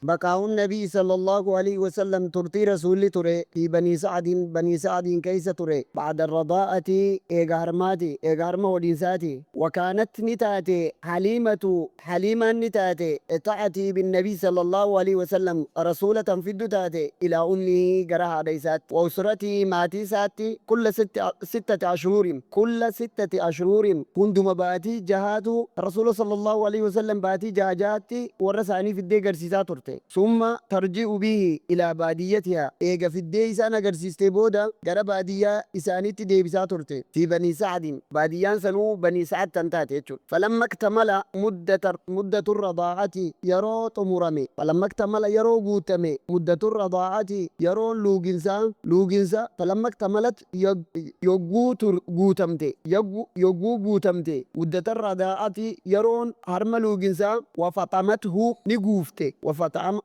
بقاء النبي صلى الله عليه وسلم turtii Rasuulli ture في بني سعد banii sa'adiin keeysa ture بعد الرضاعة eega harmaati eega harma hodhiinsaati. وكانت ni taate حليمة haliimaan ni taate تأتي بالنبي صلى الله عليه وسلم Rasuula tan fiddu taate إلى أمه gara haadha isaatti وأسرته maatii isaatti كل ستة أشهر كل ستة أشهر hunduma baatii jahaatu Rasuula صلى الله عليه وسلم baatii jaha jahatti warra isaanii fiddee garsiisaa turte. ثم ترجع به إلى باديتها eega fiddee isaan agarsiistee booda gara baadiyyaa isaaniitti deebisaa turte. في بني سعد baadiyyaan sanuu banii sa'ad tan taate jechuudha. فلما اكتمل مدة الرضاعة yeroo xumurame فلما اكتمل yeroo guutame مدة الرضاعة yeroon luuginsaa luuginsa فلما اكتملت yogguu guutamte yogguu guutamte مدة الرضاعة yeroon harma luuginsaa وفطمته ni guufte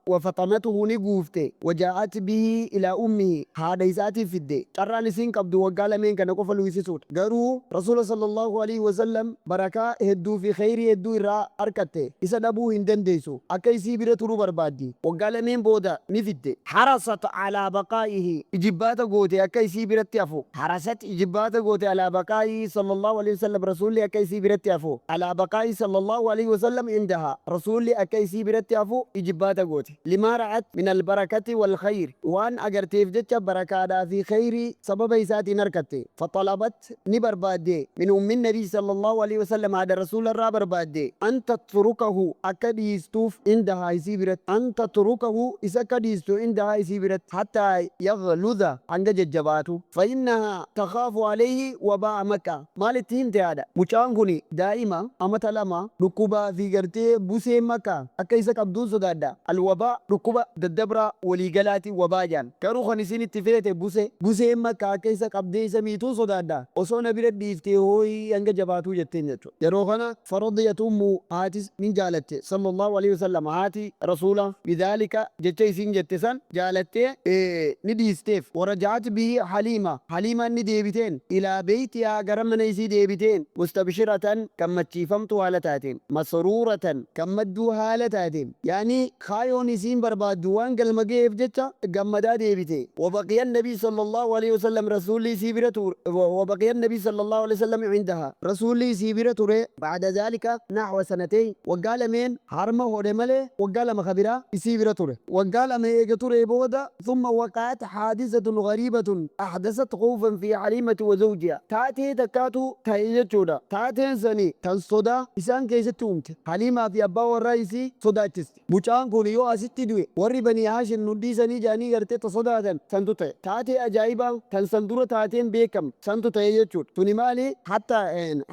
وفطمته ni guufte وجاءت به إلى أمه haadha isaatiif fidde. Carraan isiin qabdu waggaa lameen kana qofa luuysisuudha. Garuu Rasuula صلى الله عليه وسلم barakaa hedduu fi kheyrii hedduu irraa arkatte. Isa dhabuu hin dandeessu. Akka isii bira turuu barbaaddi. Waggaa lameen booda ni fidde. حرصت على بقائه ijibbaata goote akka isii biratti hafu. حرصت ijibbaata goote على بقائه صلى الله عليه وسلم rasuulli akka isii biratti hafu. على بقائه صلى الله عليه وسلم عندها rasuulli akka isii biratti hafu ijibbaata goote. لما رأت من البركة والخير waan agarteef jecha barakaadhaa fi kheyrii sababa isaatiin arkatte. فطلبت ni barbaadde من أم النبي صلى الله عليه وسلم haadha rasuula irraa barbaadde أن تتركه akka dhiistuuf عندها isii biratti أن تتركه isa akka dhiistu عندها isii biratti حتى يغلظ hanga jajjabaatu. فإنها تخاف عليه وباء مكة maal itti himte haadha mucaan kun daa'ima amata 2 dhukkubaa fi gartee busee Makkaa akka isa qabduun sodaadha. الوباء dhukkuba daddabraa waliigalaati wabaa jaan. Garuu kan isin itti feete busee buseen Makkaa akka isa qabdee isa miituun sodaadha. Osoo na bira dhiiftee hooyii hanga jabaatuu jetteen jechuudha. Yeroo kana فرضيت أمه haatis ni jaalatte صلى الله عليه وسلم haati rasuula بذلك jecha isiin jette san jaalattee ni dhiisteef. ورجعت به حليمة haliimaan ni deebiteen إلى بيتها gara mana isii deebiteen مستبشرة gammachiifamtu haala taateen مسرورة gammadduu haala taateen yaani kaayoon isiin barbaaddu waan galma ga'eef jecha gammadaa deebite. وبقي النبي صلى الله عليه وسلم rasuulli isii bira ture وبقي النبي صلى الله عليه وسلم عندها rasuulli isii bira ture بعد ذلك نحو سنتين waggaa lameen harma hodhe malee waggaa 2 kabiraa isii bira ture. Waggaa 2 eega ture booda ثم وقعت حادثة غريبة أحدثت خوفا في حليمة وزوجها taatee takkaatu ta'e jechuudha. Taateen sani tan sodaa isaan keessatti uumte. Haliimaa fi abbaa warraa isii sodaachiste. Mucaan kun yoo asitti du'e warri banii Haashim nu dhiisanii jaanii gartee ta sodaatan santu ta'e. Taatee ajaa'ibaa tan san dura taateen beekamne santu ta'e jechuudha. Tuni maali?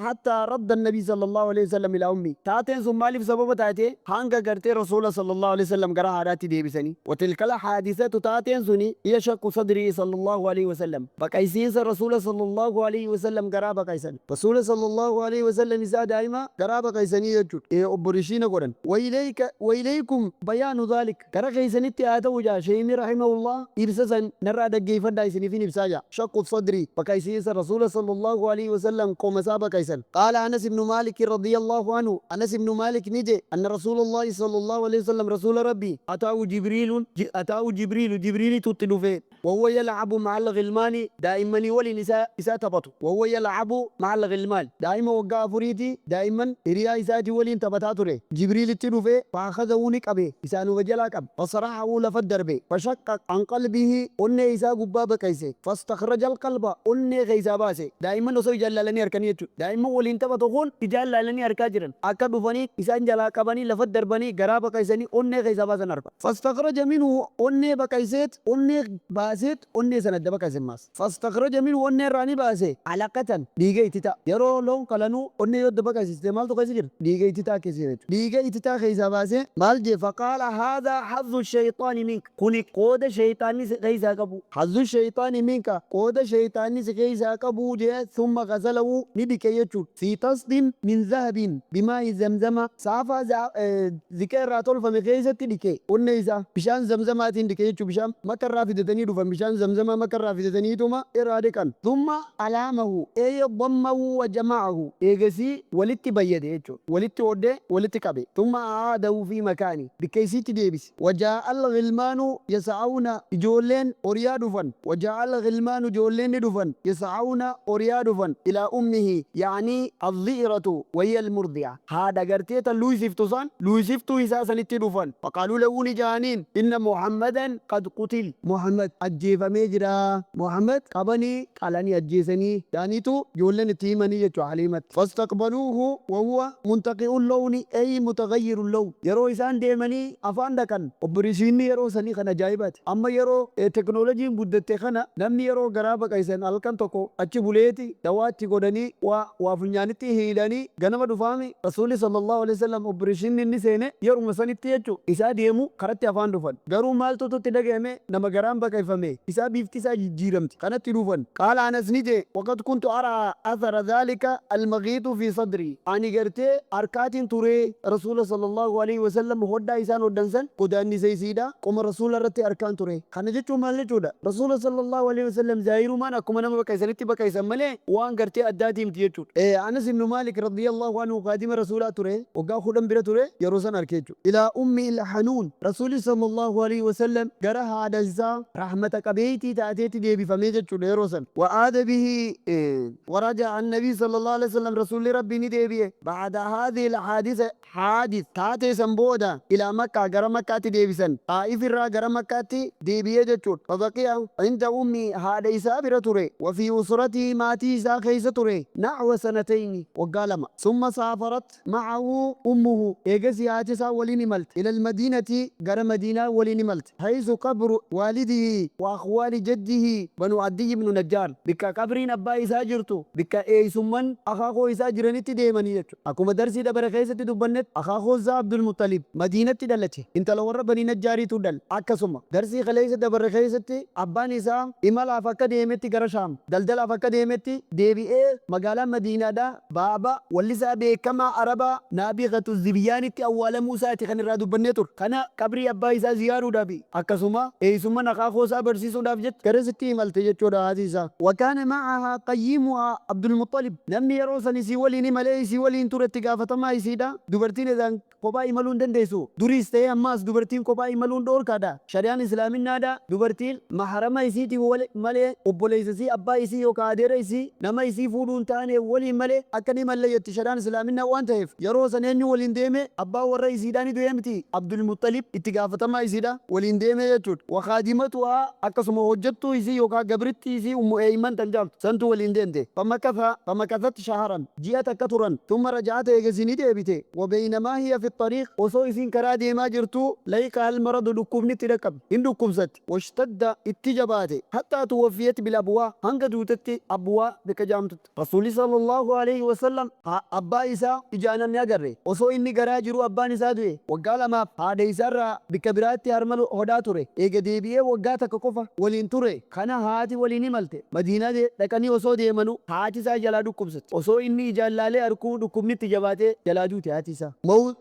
حتى رد النبي صلى الله عليه وسلم إلى أمه. Taateen sun maaliif sababa taate? Hanga gartee Rasuula صلى الله عليه وسلم gara haadhaatti deebisanii. وتلك الحادثة taateen suni هي شق صدره صلى الله عليه وسلم. Baqaysiinsa Rasuula صلى الله عليه وسلم garaa baqaysan. Rasuula صلى الله عليه وسلم isaa daa'ima garaa baqaysanii jechuudha. Obborishiina godhan. وإليك وإليكم بيان ذلك. Gara keeysanitti haa ta'u jaa sheeyni رحمه الله ibsa san narraa dhaggeeffadhaa isiniifin ibsaa jaa. شق الصدر baqaysiinsa Rasuula صلى الله عليه وسلم qoma isaa baqaysan. قال أنس بن مالك رضي الله عنه أنس بن مالك ni je أن رسول الله صلى الله عليه وسلم rasuula Rabbii أتاه جبريل أتاه جبريل jibriilitu itti dhufe وهو يلعب مع الغلمان daa'immanii waliin isa taphatu. وهو يلعب مع الغلمان daa'ima waggaa 4ti daa'imman hiriyaa isaatii waliin taphataa ture. Jibriilitti dhufe فأخذه ni qabe isaanuma jalaa qabe فصرعه lafa darbe فشق عن قلبه onnee isaa gubbaa baqayse فاستخرج القلب onnee keessaa baase. Daa'imman osoo ijaan laalanii harkanii jechuudha. Daa'imman waliin taphatu kun ijaan laalanii harkaa jiran akka dhufanii isaan jalaa qabanii lafa darbanii garaa baqaysanii onnee keessaa baasan harka. فاستخرج منه onnee baqayseet onnee baaseet onnee sana adda baqayse maas. فاستخرج منه onnee irraa ni baase علقة dhiiga ititaa. Yeroo loon qalanuu onnee yoo adda baqaysiste maaltu keessa jira? Dhiiga ititaa keessa jira jechuudha. Dhiiga ititaa keessaa baasee maal jee? فقال هذا حظ الشيطان منك kuni qooda shayxaanni si keessaa qabu. حظ الشيطان منك qooda shayxaanni si keessaa qabu jee. ثم غسله ni dhiqe jechuudha. في طست من ذهب بماء زمزم saafaa ziqa irraa tolfame keessatti dhiqe onnee isaa bishaan zamzamaatiin dhiqe jechuudha. Bishaan Makka irraa fidatanii dhufan bishaan zamzamaa Makka irraa fidataniituma irraa dhiqan. ثم ألامه أي ضمه وجمعه eegasii walitti bayyade jechuudha. Walitti hodhee walitti qabe. ثم أعاده في مكانه bikka isii isiitti deebise. Wajaa'al ghilmaanu yas'awna, ijoolleen oriyaa dhufan. Wajaa'al ghilmaanu, ijoolleen ni dhufan. Yas'awna, oriyaa dhufan. Ilaa ummihi, ya'anii adh-dhi'ratu wa hiya al-murdi'a. Haadha gartee tan luuysiftu san, luuysiftuu isaa sanitti dhufan. Faqaaluu lahu, ni ja'aniin, inna Muhammadan qad qutil. Muhammad ajjeefamee jira. Muhammad qabanii qalanii ajjeesanii ja'aniitu ijoolleen itti himanii jechuudha Haliimatti. Fastaqbaluuhu wa huwa muntaqi'ul lawni ay mutaghayyirul lawn. Yeroo isaan deemanii afaan dhaqan, obboreeshiinni yeroo sanii kan ajaa'ibaati. Amma yeroo teknoolojiin guddatte kana namni yeroo garaa baqaysan halkan tokko achi buleeti dawaa itti godhanii waa waa funyaanitti hidhanii ganama dhufaami. Rasuulli sallallahu alaihi wasallam obboreeshiinni inni seene yeruma sanitti jechuudha isaa deemu karatti afaan dhufan. Garuu maaltutu itti dhagayame? Nama garaan baqayfame isaa bifti isaa jijjiiramte kanatti dhufan. Qaala Anas ni je'e, waqad kuntu araa athara dhaalika almaghiitu fi sadrii, ani gartee arkaatiin turee Rasuula sallallaahu aleyhi wasallam hodhaa isaan hodhan san godaannisa isiidha qoma Rasuula irratti arkaan ture. Kana jechuun maal jechuudha? Rasuula sallallaahu aleyhi wasallam zaahirumaan akkuma nama baqaysanitti baqaysan malee waan gartee addaatii miti jechuudha. Anas ibnu Maalik radiyallaahu anhu khaadima Rasuulaa ture, waggaa 10 bira ture, yeroo san arke jechuudha. Ilaa ummihil hanuun, Rasuulli sallallaahu aleyhi wasallam gara haadha isaa rahmata qabeeytii taateetti deebifame jechuudha yeroo san. Wa aada bihi wa raja'a annabii sallallaahu aleyhi wasallam, Rasuulli Rabbii ni deebi'e, ba'da haadhihil haadisa, haadith, taatee san booda, ilaa Makkaa, gara Makkaatti deebisan, Xaa'if irraa gara Makkaatti deebi'e jechuudha. Fabaqiya inda ummii, haadha isaa bira ture, wa fii usratihi, maatii isaa keeysa ture, nahwa sanatayni, waggaa lama. Summa saafarat ma'ahu ummuhu, eegasii haati isaa waliin imalte, ilal madiinati, gara madiinaa waliin imalte, haysu qabru waalidihi wa akhwaali jaddihi banu Addiy ibnu Najjaar, bikka qabriin abbaa isaa jirtu, bikka eeysumman akhaakoo isaa jiranitti deemanii jechuudha. Akkuma darsii dabare keessatti dubbannetti akhaakoo isaa Abdulmuxxalib Madiinatti dhalate, intala warra Banii Najjaariitu dhale. Akkasuma darsii kaleessa dabarre keessatti abbaan isaa imalaaf akka deemetti gara Shaam daldalaaf akka deemetti deebi'ee magaalaa Madiinaadhaa Baaba wallisaa beekamaa Arabaa Naabighatu Zibyaanitti awwaalamuu isaati kan irraa dubbannee turre. Kana qabrii abbaa isaa ziyaaruudhaafi akkasuma eeysumman akaakoo isaa barsiisuudhaaf jecha garasitti imalte jechuudha haati isaa. Wa kaana ma'ahaa qayyimuhaa Abdulmuxxalib. Namni yeroo san isii waliin imalee isii waliin ture itti gaafatamaa isiidha. Dubartiin edaan kophaa imaluu hin dandeessu. Duriis ta'ee ammaas dubartiin kophaa imaluun dhoorkaadha. Shari'aan Islaaminnaadha dubartiin mahrama isiitiin malee obboleessa isii, abbaa isii yookaa adeera isii nama isii fuudhuu hin taane waliin malee akka hin imalle jetti shari'aan Islaaminnaa waan ta'eef yeroo san eenyu waliin deeme? Abbaan warra isiidhaa ni du'ee miti? Abdulmuxxalib itti gaafatamaa isiidha waliin deeme jechuudha. Wa khaadimatuhaa, akkasuma hojjattuu isii yookaa gabrittii isii Ummu Eeyman tan jedhamtu santu waliin deemte. Famakatha famakathat shaharan, ji'a takka turan. Thumma raja'at, eegasii ni deebite. Wa baynamaa hiya fi xariiq, osoo isiin karaa deemaa jirtuu, lahiqaha al-maradu, dhukkubni itti dhaqqabe, hin dhukkubsatte, washtadda, itti jabaate, hattaa tuwaffiyat bil abwaa, hanga duutetti Abwaa bikka ja'amtutti. Rasuulli sallallaahu aleyhi wa sallam abbaa isaa ijaan hin agarre. Osoo inni garaa jiruu abbaan isaa du'e. Waggaa lamaaf haadha isaarraa bikka biraatti harma hodhaa ture. Eega deebi'ee waggaa takka qofa waliin ture. Kana haati waliin imalte. Madiinaa dhaqanii osoo deemanuu haati isaa jalaa dhukkubsatte. Osoo inni ijaan laalee arkuu dhukkubni itti jabaatee jalaa duute haati isaa.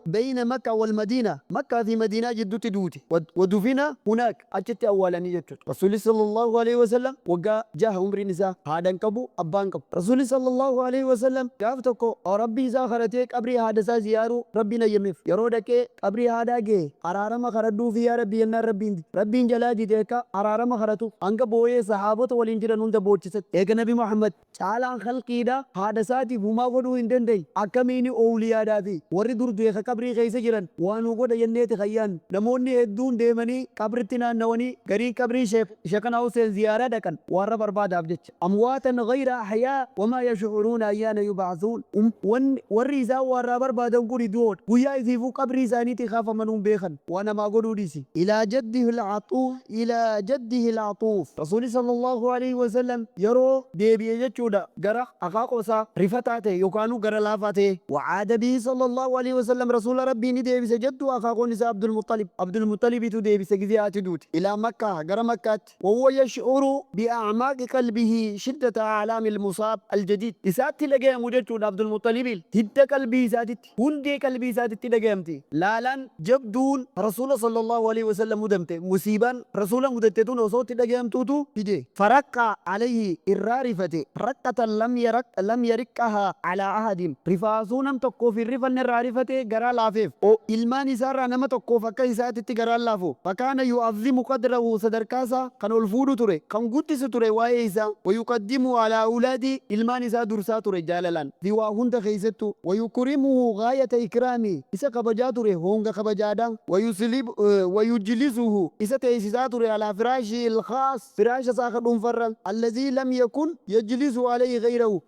Bayna Makka wal Madiina, Makkaa fi Madiinaa jiddutti duute. Wa dufina hunaak, achitti awwaalanii jechuudha. Rasuulli sallallaahu aleyhi wa sallam waggaa jaha umriin isaa. Haadha hin qabu, abbaa hin qabu. Rasuulli sallallaahu aleyhi wa sallam gaaf tokko Rabbii isaa kadhatee qabrii haadha isaa ziyaaruu Rabbiin hayyameef. Yeroo dhaqee qabrii haadhaa gehe, araarama kadhadhuufii yaa Rabbi jennaan Rabbiin dide. Rabbiin jalaa dide akka araarama kadhatuuf. Hanga booyee sahaabota waliin jiran hunda boochisetti. Eega Nabi Muhammad caalaan khalqiidha haadha isaatiif humaa godhuu hin dandeenye, akkamiini owliyaadhaa fi warri dur du'e ka qabrii keessa jiran waa nuu godha jenneeti kan yaannu? Namoonni hedduun deemanii qabritti naannawanii, gariin qabrii sheekh Sheekhana Huseen ziyaaraa dhaqan waarra barbaadaaf jecha. Amwaatan ghayra ahyaa wamaa yash'uruuna ayyaana yub'athuun. Wanni warri isaan waarraa barbaadan kuni du'oodha. Guyyaa ifiifuu qabrii isaaniitii kaafamanuu hin beekan. Waa namaa godhuu dhiisi. Ilaa jaddihil axuuf Ilaa jaddihil axuuf. Rasuulli sallallaahu aleyhi wa sallam yeroo deebi'e jechuudha gara akaakoo isaa rifataa ta'e yookaanuu gara laafaa ta'ee. Wa aada bihi sallallaahu aleyhi wa sallam, Rasuula Rabbii ni deebise jaddu akaakoon isaa Abdulmuxxalib. Abdulmuxxalibitu deebise gizee haati duute. Ilaa Makkaa, gara Makkaatti. Wahuwa yash'uru bi'a'maaqi qalbihi shiddata a'laamil musaab al-jadiid. Isaatti dhagayamu jechuudha Abdulmuxxalibiil hidda qalbii isaatitti, hundee qalbii isaatitti dhagayamti. Laalaan jabduun Rasuula sallallaahu aleyhi wasallam mudamte, musiibaan Rasuula mudatte tun osoo itti dhagayamtuutu dide. Faraqqa aleyhi, irraa rifate, raqqatan lam yariqqahaa alaa ahadin, rifaasuu nam tokkoof hin rifanne irraa rifate, garaa laafeef. O Ilmaan isaarraa nama. Nama tokkoof akka isaatitti garaan laafu. فكان يعظم قدره, sadarkaa isaa kan ol fuudhu ture, kan guddisu ture waa'ee isaa. ويقدمه على أولاده, ilmaan isaa dursaa ture jaalalaan fi waa hunda keessattuu. ويكرمه غاية إكرامه, isa kabajaa ture honga kabajaadha. ويسلب ويجلسه, isa teessisaa ture, على فراشه الخاص, firaasha isaa ka dhuunfarra, الذي لم يكن يجلس عليه غيره,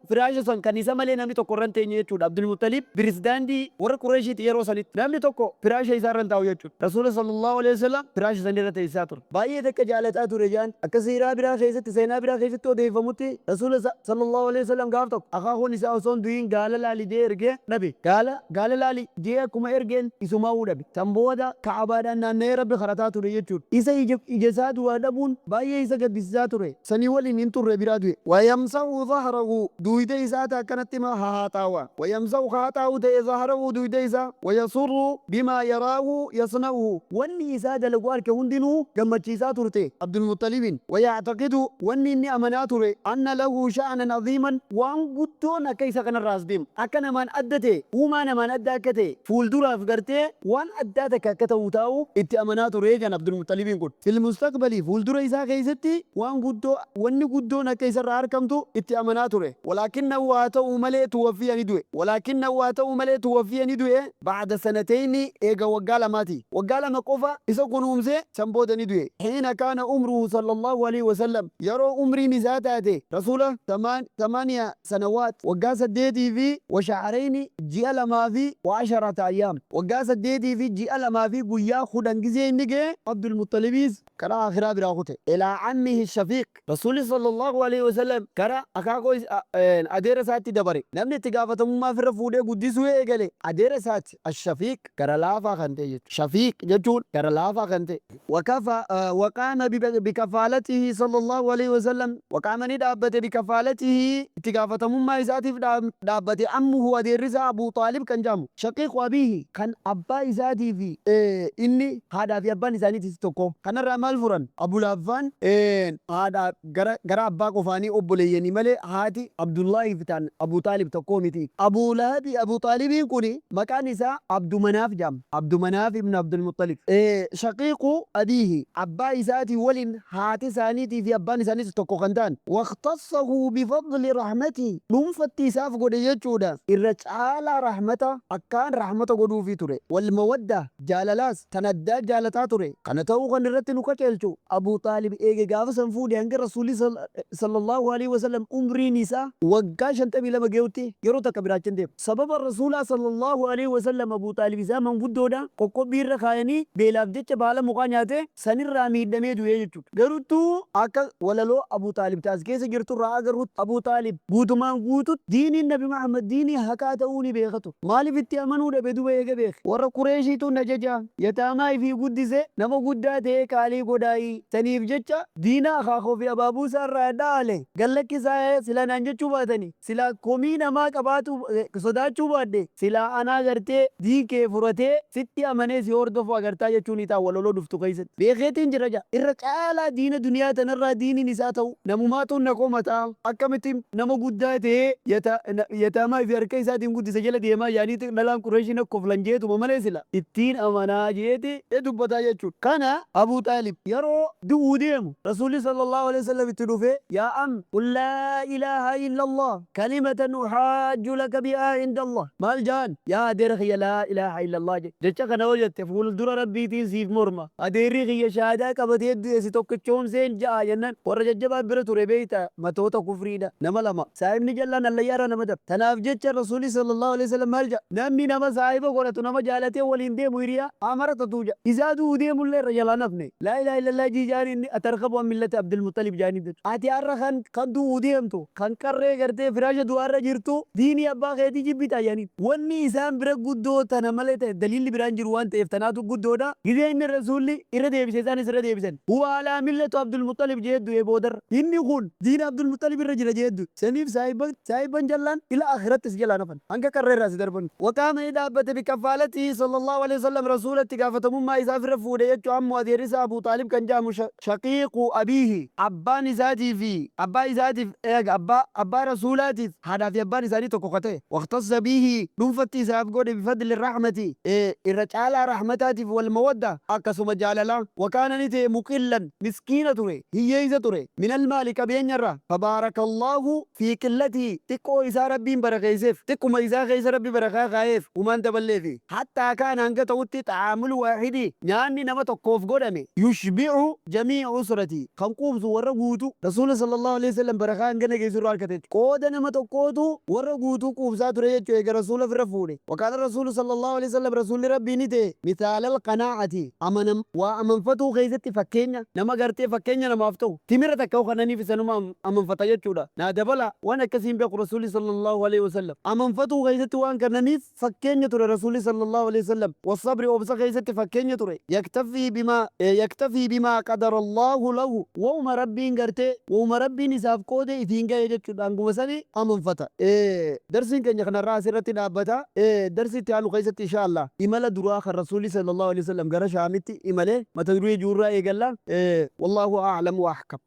firaasha san kan isa malee namni tokko irra hin teenye jechuudha. Abdulmuttalib pirezidaantii warra Qureeshiiti. Yeroo sanitti namni tokko firaasha isaa irra hin taa'u jechuudha. Rasuula صلى الله عليه وسلم firaasha san irra teessisaa ture. Baay'ee takka jaalataa ture jaan. Akka siiraa biraa keessatti, seenaa biraa keessatti odeeffamutti, Rasuula صلى الله عليه وسلم gaaf tokko akaakuun isaa osoo hin du'in gaala laali jee ergee dhabe. Gaala laali jee akkuma ergeen isumaa'uu dhabe. San booda Ka'abaadhaan naanna'ee Rabbi kadhataa ture jechuudha. Isa ija isaa du'aa dhabuun baay'ee isa gaddisiisaa ture. Sanii waliin hin turre, biraa du'e. ويمسح ظهره, duuyda isaati akkanatti ma haxaawa. ويمسح, haxaa'u ta'e, ظهره, duuyda isaa. ويسر بما يراه يصنعه, wanni isaa dalagu harke hundinuu gammachiisaa turte Abdulmuxalibin. ويعتقد, wanni inni amanaa ture, أن له شأنا عظيما, waan guddoon akka isa kanarraa as deemu, akka namaan adda ta'e, uumaa namaan adda akka ta'e, fuulduraaf gartee waan addaa takka akka ta'u taa'u itti amanaa ture kan Abdulmuxalibiin kun. في المستقبل, fuuldura isaa keessatti waan guddoo, wanni guddoon akka isarraa argamtu itti amanaa ture. ولكنه, haa ta'u malee, توفي, ni du'e. ولكنه, haa ta'u malee, توفي, ni du'e, بعد سنتين, eega waggaa lamaati. Waggaa 2 qofa isa kunuumsee san booda ni du'e. حين كان عمره صلى الله عليه وسلم, yeroo umriin isaa taate rasuula 8 سنوات, waggaa 8 fi وشهرين, ji'a 2 fi و10 أيام, waggaa 8 fi ji'a 2 fi guyyaa 10 gizee inni ga'e Abdulmuxalibiis karaa akhiraa biraa kute. إلى عمه الشفيق, rasuulli صلى الله عليه وسلم gara akaakoo adeera isaatti dabare. Namni itti gaafatamummaa ofirra fuudhee guddisuu eegale adeera isaatti, الشفيق, gara laafaa kan ta'e jechuudha. شفيق jechuun gara laafaa kan ta'e. وكفى وقام بكفالته صلى الله عليه وسلم, وقام, ni dhaabbate, بكفالته, itti gaafatamummaa isaatiif dhaabbate, عمه, adeerri isaa, Abuu Xaalib kan jedhamu, شقيق أبيه, kan abbaa isaatii fi inni haadhaa fi abbaan isaaniitis tokko. Kanarraa maal furan? Abu Lahabbaan haadha gara abbaa qofaanii obboleeyyanii malee haati Abdullaahi fi taan Abuu Xaalib tokko miti. Abuu Lahabi, Abuu Xaalibiin kun maqaan isaa Abdumanaaf jedhama. Abdumanaaf ibn Abdulmuxalib. شقيق أبيه, abbaa isaatii waliin haati isaaniitii fi abbaan isaaniis tokko kan ta'an. واختصه بفضل رحمته, dhuunfatti isaaf godhe jechuudha. Irra caalaa rahmata akkaan rahmata godhuufii ture. والمودة, jaalalaas tan addaa jaalataa ture. Kana ta'uu kan irratti nu qaceelchu, Abuu Xaalib eege gaafa san fuudhe hanga Rasuulli صلى الله عليه وسلم umriin isaa waggaa 52 ge'utti yeroo takka biraachin deemu. Sababa Rasuulaa صلى الله عليه وسلم Abuu Xaalib isaa manguddoodha qoqqobbii irra kaayanii beelaaf jecha baala mukaa nyaate sanirraa miidhamee du'ee jechuudha. Garuttuu akka walaloo Abuu Xaalib taas keessa jirturraa agarrutti, Abuu Xaalib guutumaan guututti diiniin Nabi Muhammad diinii haqaa ta'uu ni beekatu. Maaliif itti amanuu dhabe duba eega beeke? Warra Qureeshiitu na jaja yataamaa ifii guddise, nama guddaa ta'ee qaalii godhaayii saniif jecha diina akaakoo fi abaabuu isaarraa dhaale gallakkisaa sila naan jechuu baatanii, sila komii namaa qabaatu sodaachuu baadhe, sila anaa gartee diin kee furatee sitti amanee si hordofu agartaa jechuun isaa walaloo dhuftu keessatti. Beekeetiin jira ja irra caalaa diina duniyaa tanarraa diiniin isaa ta'u namumaatu na komataa, akkamitti nama guddaa ta'ee yataamaa fi harka isaatiin guddise jala deemaa yaanii dhalaan Qureeshiin akka koflan jeetuma malee sila ittiin amanaa jeeti dubbataa jechuudha. Kana Abuu Xaalib yeroo du'uu deemu Rasuulli صلى الله عليه وسلم itti dhufee, "يا عم، قل لا إله إلا الله كلمة أحاج لك بها عند الله." Maal jaan? "Yaa adeera kiyya, لا إله إلا الله jedhe. Jecha kana yoo jette fuuldura Rabbiitiin siif morma. Adeerri kiyya shaadaa qabatee du'e si tokkichoomseen ja'a," jennaan warra jajjabaa bira ture beeyta, matoota kufriidha nama lama saahibni jallaan allayyaarraa nama dabre. Tanaaf jecha Rasuulli صلى الله عليه وسلم maal jedha? Namni nama saahiba godhatu, nama jaalatee waliin deemu, hiriyaa amara tatuu jedha. Isaa du'uu deemullee irra jalaa nafne. "لا إله إلا الله" jiijaan inni أترغب عن ملة عبد المطلب jaanii jechuudha. Ati har'a kan du'uu deemtu, kan qarree gartee firaasha du'aarra jirtu, diinii abbaa keetii jibbita jaanii. Wanni isaan bira guddoo tana malee ta'e daliilli biraan jiru waan ta'eef tanaatu guddoodha. Gizee inni Rasuulli irra deebise isaanis irra deebisan. "هو على ملة عبد المطلب" jee du'e boodarra. Inni kun diina Abdulmuxalib irra jira jee du'e. Saniif saahiban jallaan ila akhirattis jalaa nafan. Hanga qarree irraa si darban. وقام, ni dhaabbate, بكفالته صلى الله عليه وسلم, rasuulatti gaafatamummaa isaa ofirra fuudhe jechuu, ammoo adeerri isaa Abuu Xaalib. Xaalib kan jedhamu shaqiiqu abiihi, abbaan isaatii fi abbaa isaatiif, eega abbaa rasuulaatiif haadhaa fi abbaan isaanii tokko ka ta'e. Waqtassa bihi, dhuunfatti isaaf godhe, bifadli rahmati, irra caalaa rahmataatiif, wal mawadda, akkasuma jaalalaa. Wakaana, ni ta'e, muqillan, miskiina ture, hiyyeeysa ture, minal maali, qabeenyarra. Fabaarakallahu fi qillatii, xiqqoo isaa Rabbiin barakeesseef, xiqquma isaa keessa Rabbi barakaa kaa'eef, humaan daballeefi. Hattaa kaana, hanga ta'utti, xacaamul waahidi, nyaanni nama tokkoof godhame, yushbicu jamii'a usrati, kan quubsu warra guutuu. Rasuula sallallahu alaihi wasallam barakaa hangana geessu irraa argate. Qooda nama tokkootu warra guutuu quubsaa ture jechuu eega rasuula ofirra fuudhe. Wakaana rasuulu sallallahu alaihi wasallam, rasuulli Rabbii ni ta'e, misaalal qanaa'ati, amanam waa amanfatuu keessatti fakkeenya nama gartee fakkeenya namaaf ta'u. Timira takka kananiif isanuma amanfata jechuudha. Naa dabala waan akkasiin beeku. Rasuulli sallallahu alaihi wasallam amanfatuu keessatti waan kananiif fakkeenya ture. Rasuulli sallallahu alaihi wasallam wasabri, obsa keessatti fakkeenya ture. Yaktafii bimaa qadara Allahu lahu, wauma Rabbiin gartee wauma Rabbiin isaaf qoode itiin ga'e jechuudha. Hanguma sani amanfata. Darsiin keenya kanarraa asirratti dhaabbata. Darsii itti aanu keessatti insha Allah imala duraa kan rasuulli sallallahu alaihi wasallam gara Shaamitti imale mata duree juurraa eegalla. Wallaahu a'lam wa ahkam.